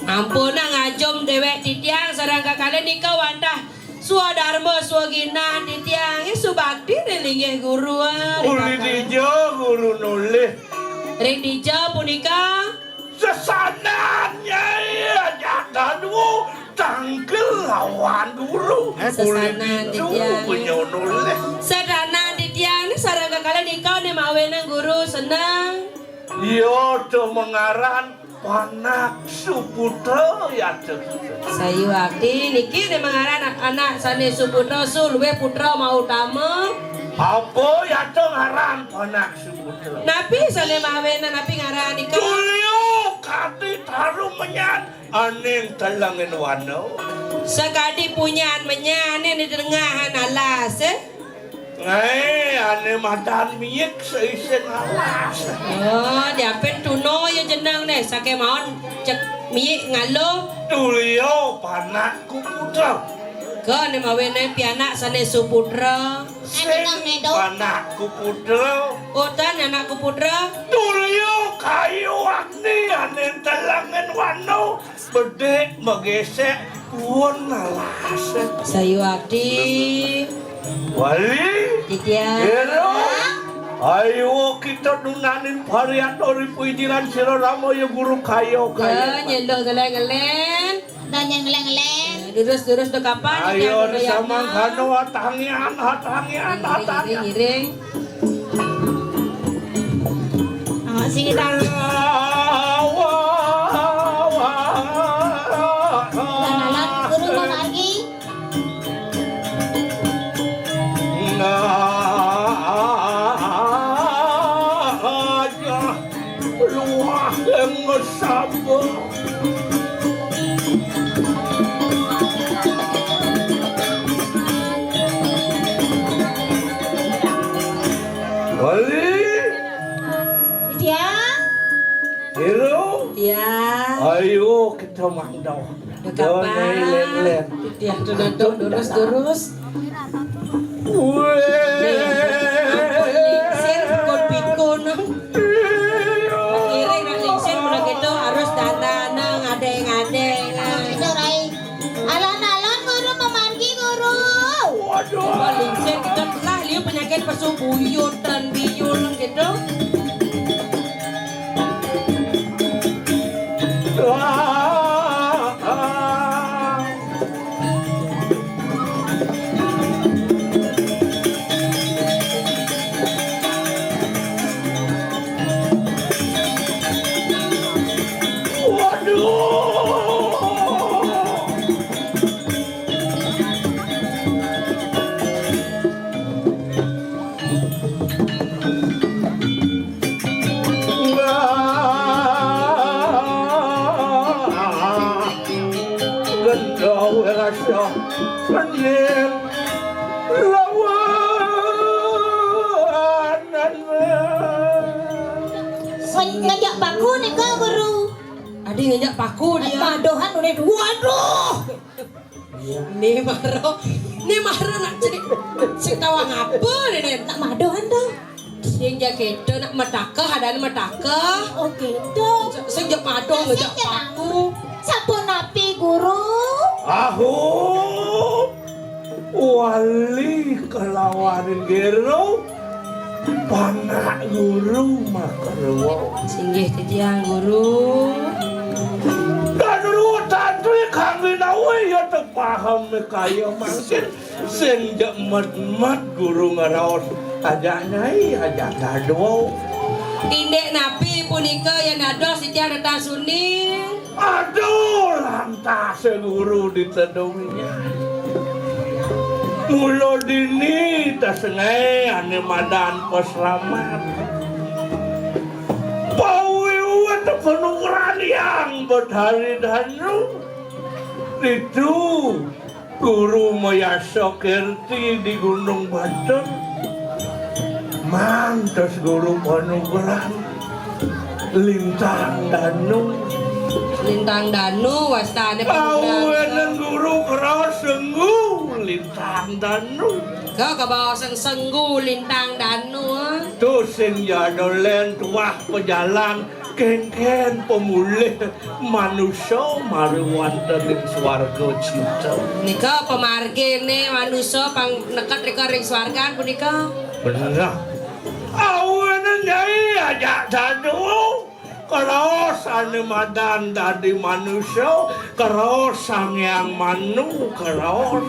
Ampunang ngajum déwék titiang sareng kekalih nika wantah swadarma swaginah titiang subakti ring linggih guru, ah, ring. Uli kakang. Dija guru nolih. Ring dija punika. Sesanan, Nyai, ajak dadu tangkil lawan guru. Sesanan. Uli ditu titiang. Punyono leh. Sesanan titiang ni sareng kekalih nika ni mawinan guru seneng. Iya, to mangaran Panak Suputra, ya, to. Sayuwakti niki ni mangaran anak sané suputra, suluwé putra mautama. Apa, ya, to ngaran Panak Suputra. Napi sané mawinan, napi ngaran nika? Tulya kadi taru menyan aning telengin wana. Sakadi punyan menyan ané di tengahan alas, eh? Ngaé, ané madan miik saisin alas. Oh, diapin tuna ya jeneng né, sakémaon cek miik ngaluh. Tulya Panak Suputra. Ké né mawinan pianak sané suputra. Sing Panak Suputra. Utan Anak Suputra. Tulya Kayu Agni ané telengin wana, bedik magesek puun alas. Sayuwakti. Wali. Titiang. Ira. Ayo kita nunanin pariato ri pujiran sira Rama ya guru kaya kaya. Ya, nyeluk geleng-geleng. Dah nyeluk geleng-geleng. Durus-durus do kapan? Ayo, samangkana atangian, atangian, atangian. Ngiring, ngiring. Awak sing kita. Guru mamargi. Nah, aja luah yang ngesabuk. Bali. Tiang. Hiru. Tiang. Ayo kita mandau. Dekapan. Dong, len, len. Tiang tuh, tuh, durus, durus. Wéh. Ampun, lingsir, pikun-pikun. Ngiring nak lingsir, mula gitu harus dandan, ngadeng-ngadeng. Itu, Rai. Alon-alon guru mamargi, guru. Waduh. Coba lingsir kita telah liu penyakit pesu buyut dan biyul gitu. Waduh. Gendong rasa pening lawan. Ngejak paku nika, guru. Adi ngejak paku dia. Padohan udah, waduh. Né mara, né mara nak cenik. Sing tawang apa né, né? Nak madohan dong. Sing ja kéto nak matakah, adané matakah. Oh, kéto. Sing ja madoh, ngejak paku. Sapunapi, guru? Ahu. Wali kalawan guru. Panak guru makarwa. Singgih titiang guru. Daduru tantri kang winawi ya tepaham kaya mangkin sing jemet-met guru ngeraos ajak nyai ajak dadua. Indik napi punika ya dados titiang retang suning? Aduh, lantas guru ditedungi. Mula dini tasengé ané madan pasramat. Pawi Panugrahan Hyang Betari Danu. Ditu Guru mayasa kerti di Gunung Batur. Mantes Guru panugrahan Lintang Danu. Lintang Danu wastane panugrahan. Awenan Guru keraos senggu Lintang Danu. Ka kabaos senggu Lintang Danu, ah. Tusing jadolen tuah pejalan kengken pemulih manusa mari wonten ing swarga cita. Nika pamargine manusa pang neked rika ring swargan punika. Bener. Awenan Nyai ajak dadu. Keraos ane madan dadi manusa, keraos Sang Hyang Manu, keraos.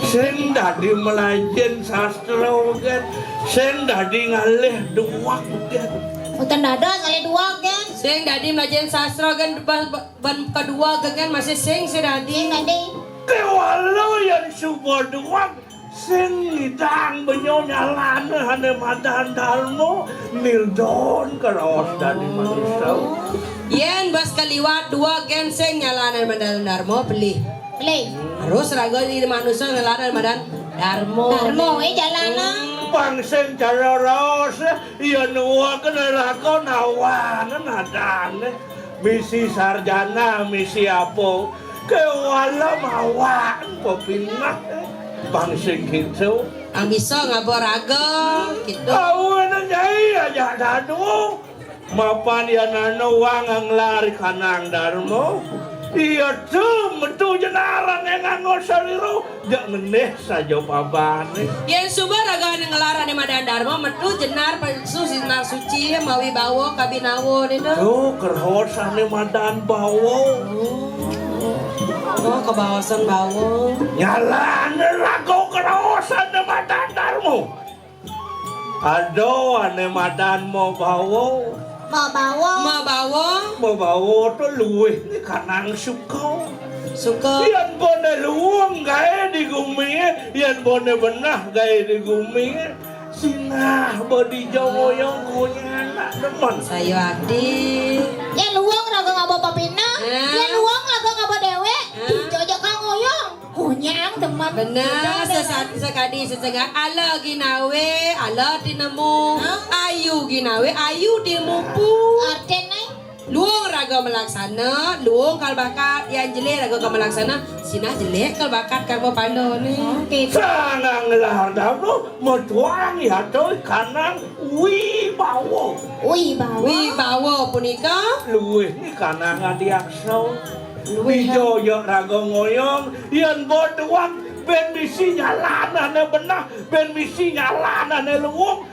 Sing dadi mlajen sastra, gen. Sing dadi ngalih duweg, gen. Mboten dados ngalih duweg, gen. Sing dadi mlajen sastra, gen, ba-, ba-, ban kedua, gen, masih sing sing dadi. Sing dadi. Kewala yen suba duweg, sing ngidang benya nyalane ane madan Darma, nildon keraos dadi manusa. Yen bas kaliwat duweg, gen, sing nyalane madan Darma, pelih. Pelih. Harus raga di manusa nyalane madan Darma. Darma, eh, jalan, ah. Pang sing cara raos, yen wong kena lakon awan nadane. Misi sarjana, misi apa? Kewala mawak pepineh. Pang sing gitu. Ang bisa ngaba raga, gitu. Awenan Nyai ajak dadu. Mapan yen ana wong nglar kanang Darma. Iya tu metu jenarane nganggo sarira. Jak ngenih saja pabane. Yen suba ragane nglarane madan Darma, metu jenar palsu, jenar suci, mawi bawa kabinawa nina. Tuh, kerhosane madan bawa. Oh. Oh, kebaosan bawa. Nyalane raga kerhosane madan Darma. Ada ane madan mabawa. Mabawa. Mabawa. Mabawa to luwih ni kanang suka. Suka. Yen bone luung gae di gumi, yen bone benah gae di gumi, sinah bodi Jawa yang kunyah anak demen. Saya ati. Yen luung raga ngaba papineh, eh, yen luung raga ngaba dewek, eh, dijojo kang oyong. Kunyang demen. Bener, sesat-, sekadi sesengah. Ala ginawe, ala tinemu. Hah? Ayu ginawe, ayu tinemu. Artine? Luung raga malaksana, luung kal bakat, yan jelih raga kal malaksana, sinah jelih kal bakat karma pala ne. Oke. Sangang lar dapur, metuang yatoi kanang wibawa. Wibawa. Wibawa punika? Luwih ni kanang adiaksa. Luwih. Ijo ya raga ngoyong, yen botuan ben misi nyalanane benah, ben misi nyalanane luung.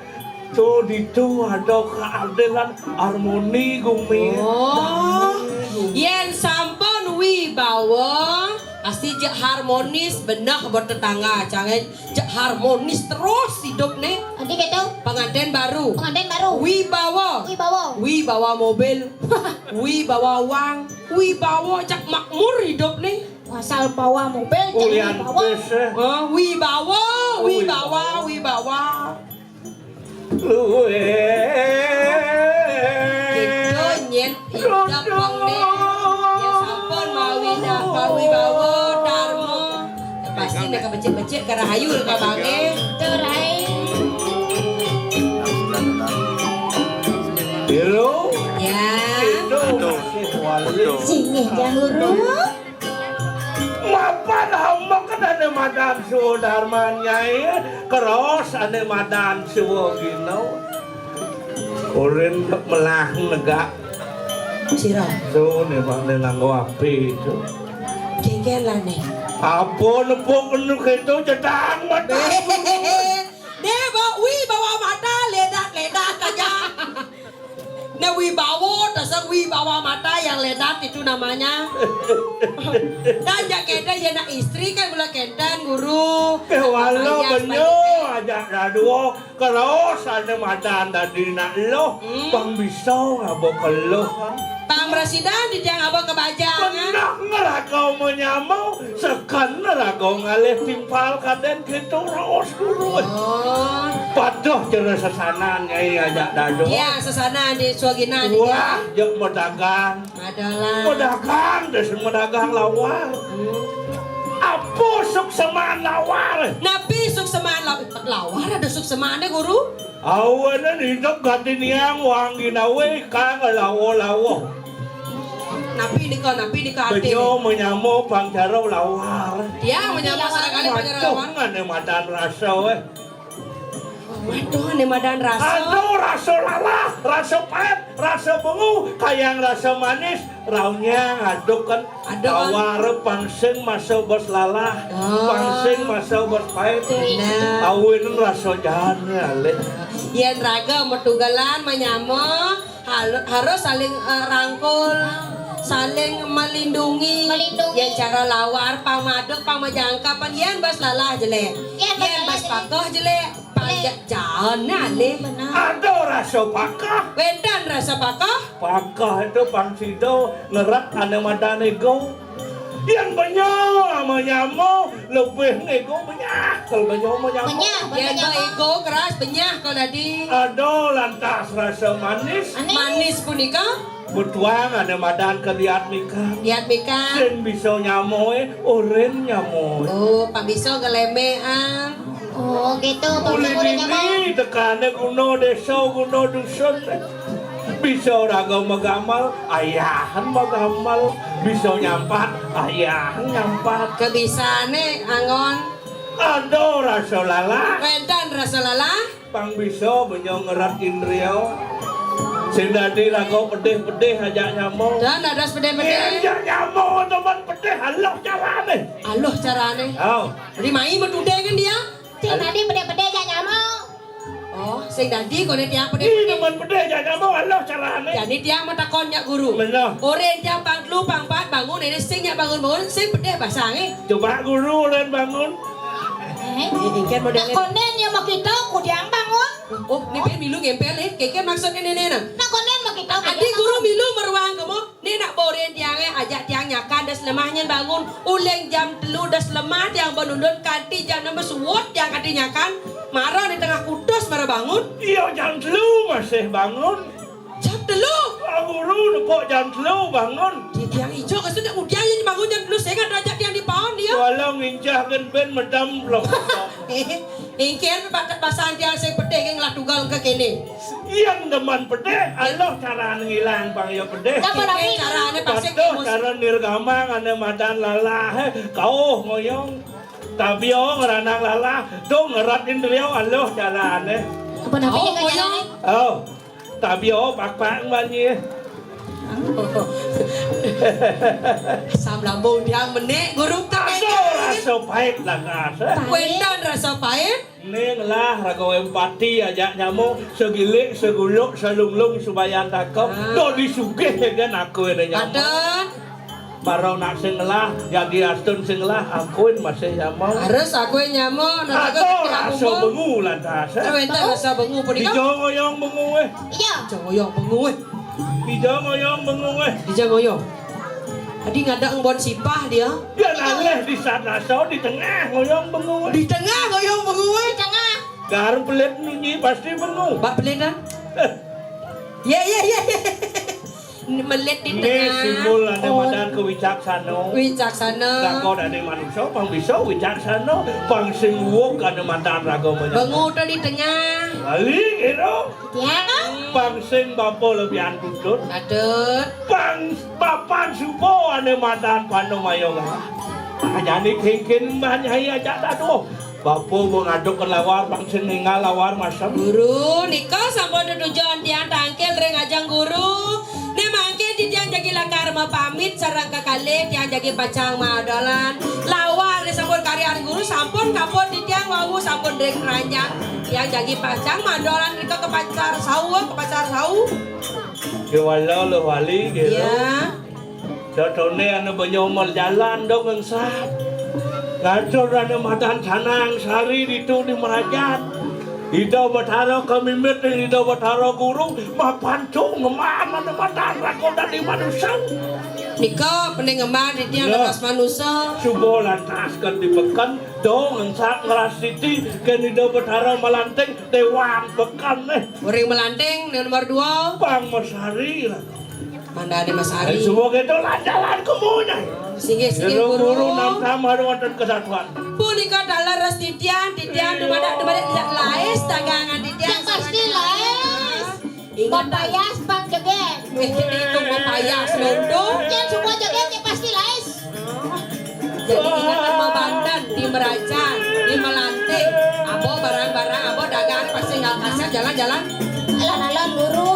To ditu ada keadilan harmoni gumi. Oh, yen sampun wibawa, pasti jek harmonis benah buat tetangga, jangan jek harmonis terus hidup nih. Nanti gitu. Pengantin baru. Pengantin baru. Wibawa. Wibawa. Wibawa mobil. Wibawa uang. Wibawa cak makmur hidup nih. Asal bawa mobil, jangan wibawa. Pese. Hah? Wibawa, wibawa, wibawa. Luweh. Kita nyet idap pang nih. Ya sampun mawi dah, mawi bawa, Darma. Ya, pasti nek becik-becik ke rahayu ke bange. Terai. Biru. Ya. Itu masih wali. Sini, Jahuru. Mapan hamba kedane madan sudarman nyai, keros ane madan suwagina. Ulin melah negak. Sira. Tuh, nih, Pak, nih, nganggo api itu. Gegelan nih. Apa nepuk enu keto cedang mata? Deh, bawa, wih, bawa mata, ledak-ledak aja. Nah, wibawa, dasar wibawa mata yang ledat itu namanya. Dan jak kenten, ya, nak istri kan mula kenten, guru. Eh, walau benyok. Ajak dadua, keraos ané madan dadi nak eluh, Hmm. pang bisa ngaba keluh. Pang prasida titiang ngaba kabajang, ah. Beneh ngraga manyama, seken ngraga ngalih timpal kadén kéto raos Guru. Oh. Patuh cara sesanan Nyai ajak dadua. Ya, sesanan di Suagina, Wah, ya. Jek madagang. Adalah. Madagang, desa madagang lawar. Hmm. Apa sukseman lawar? Napi sukseman law-, lawar ada suksemané, Guru? Awanan hidup gati niang wang ginawe kang lawa-lawa. Napi nika, napi nika artiné? Bejo manyama pang cara lawar. Ya, manyama sareng kalih pang cara lawar. Macem ané madan rasa, eh. Waduh, ané madan rasa. Aduh, rasa lalah, rasa pait, rasa bengu, kayang rasa manis, rauh nyang aduk kan. Aduk kan. Lawar pang sing masa bos lalah, Oh. pang sing masa bos pait. Nah. Awin rasa jaan alih. Yén raga matugelan manyama, Hal-, harus saling, eh, rangkul, saling melindungi. Melindungi. Yén cara lawar, pang maduk, pang majangkep, pan yén bas lalah jelék. Yén bas lalah jelék. Yén bas pakeh jelék, pang ja-, jaan alih. Benar. Ada rasa pakeh. Wénten rasa pakeh. Pakeh itu pang sida ngeret ané madan ego. Yén benya manyama lebih nego benyah, kalau benya manyama. Benyah, yén benyah. Ego keras benyah kalau dadi. Ada lantas rasa manis. Manis. Manis punika? Betuang ané madan kadiatmika. Diatmika. Sing bisa nyama, eh, orin nyama. Oh, pang bisa ngelemehan. Oh, gitu. Pang bisa orin nyama. Uli dini tekané guna desa, guna dusun. Bisa raga magamel, ayahan magamel. Bisa nyampat, ayahan nyampat. Kebisané anggon. Ada rasa lalah. Wénten rasa lalah. Pang bisa benya ngeret indria. Sing dadi raga pedih-pedih ajak nyama. Dan ada pedih-pedih. Ajak nyama teman pedih, aluh carané. Aluh carané. Oh. Dadi mai matuding kan dia? Sing dadi pedih-pedih ajak nyama. Oh, sing dadi koné tiang pedih. Ih, demen pedih, ajak nyama, aluh carané. Jani tiang matakon nyak Guru. Bener. Orin tiang pang telu, pang pat bangun, éné sing nyak bangun-bangun, sing pedih basangé. Coba Guru, orin bangun. Eh? Éngkén modélé. Nak kondén ya makita, kudiang bangun. Oh, né ben milu ngémpél, eh. Kénkén maksudné néné, nah. Nak kondén makita, kudiang bangun. Adi Guru milu maruang kemo. Né nak borin tiangé ajak tiang nyakan das lemah nyén bangun. Uling jam telu das lemah tiang banundun kanti jam enam suwud tiang kanti nyakan. Mara di tengah kutus mara bangun. Iya, jam telu masih bangun. Jam telu? Pak Guru nepuk jam telu bangun. Di tiang ijo kasih nak udiang nyén bangun jam telu sehingga ada ajak tiang di paon dia. Walau ngincah kan ben medam belum. Éngkén bakat basang tiang sing pedih gén ngelah tunggal engké kéné. Yén demen pedih, aluh carané ngilang pang ya pedih. Napa lagi? Éngkén carané pasti. Patuh cara nirgamang ané madan lalah, eh, kauh ngoyong. Tabia ngranang lalah, tuh ngeret indria aluh carané. Apa napi? Kauh ngoyong. Oh. Tabia pakpak mani. Asam lambung tiang menék, Guru. Ada rasa pait lantas. Wénten rasa pait. Né ngelah raga empati ajak nyama, segilik, seguluk, selunglung subayan takep. Ah. Dadi sugih gén aku né nyama. Ada. Mara nak sing ngelah, jagi astun sing ngelah, akuin masih nyama. Harus akuin nyama, nah, ada rasa bengu lantas, eh. Wénten rasa bengu punika. Dija ngoyong bengu, eh. Iya. Dija ngoyong bengu, eh. Dija ngoyong bengu, eh. Dija ngoyong. Adi ngadeg embon sipah dia. Dia ngalih di sat rasa di tengah ngoyong bengu, eh. Di tengah ngoyong bengu, eh. Di tengah. Dar pelit nunyi pasti bengu. Bak pelit, ah? Eh. Ya, ya, ya, ya. Melit di tengah. Né simbol ané madan kawicaksana. Wicaksana. Raga dadi manusa pang bisa wicaksana, pang sing uwug ané madan raga manyama. Bengu to di tengah. Bali kéto. Ya. Pang sing bapa lebihan tutut. Patut. Pang papan suba ané madan panamayagah. Jani kénkén Mbah Nyai ajak dadua. Bapa ba ngaduk ka lawar, pang sing ninggal lawar masem. Guru, nika sampun tetujon tiang tangkil ring ajeng Guru. Né mangkin titiang jagi lakar mapamit sareng kekalih, tiang jagi pacang madolan. Lawar né sampun karyan Guru, sampun kaput titiang wau, sampun ring ranjang. Tiang jagi pacang madolan rika ka Pasar Sau, ka Pasar Sau. Kéwala luh wali, kéto. Ya. Contoné ané banyu majalan dong ngengsap. Kacur anu madan Sanang Sari ditu di Merajan. Ida Betara kamimit, Ida Betara guru, mapan cung ngeman anu madan ragodan di manusa. Nika pening ngeman titiang dados manusa. Suba lantas kan dibeken, dong ensak ngeras titi, ken Ida Betara malanting, dewan beken eh. Uring malanting, nomor dua. Bang Masari lah. Manda di Mas Ari. Suba gitu lah jalan kemunya. Singgih, singgih, guru. Guru nang sama wonten kesatuan. Punika taler ras titiang, titiang dumadak, dumadak tidak laes dagangan titiang. Yang pasti laes. Ingat, mapayas pang jegég. Eh, jadi itu mapayas, lonto. Yang semua jegég yang pasti laes. Jadi ingat, mau Banten, di Merajan, di Melanting, abo barang-barang, abo dagang pasti nggak kasar jalan-jalan. Alon-alon guru.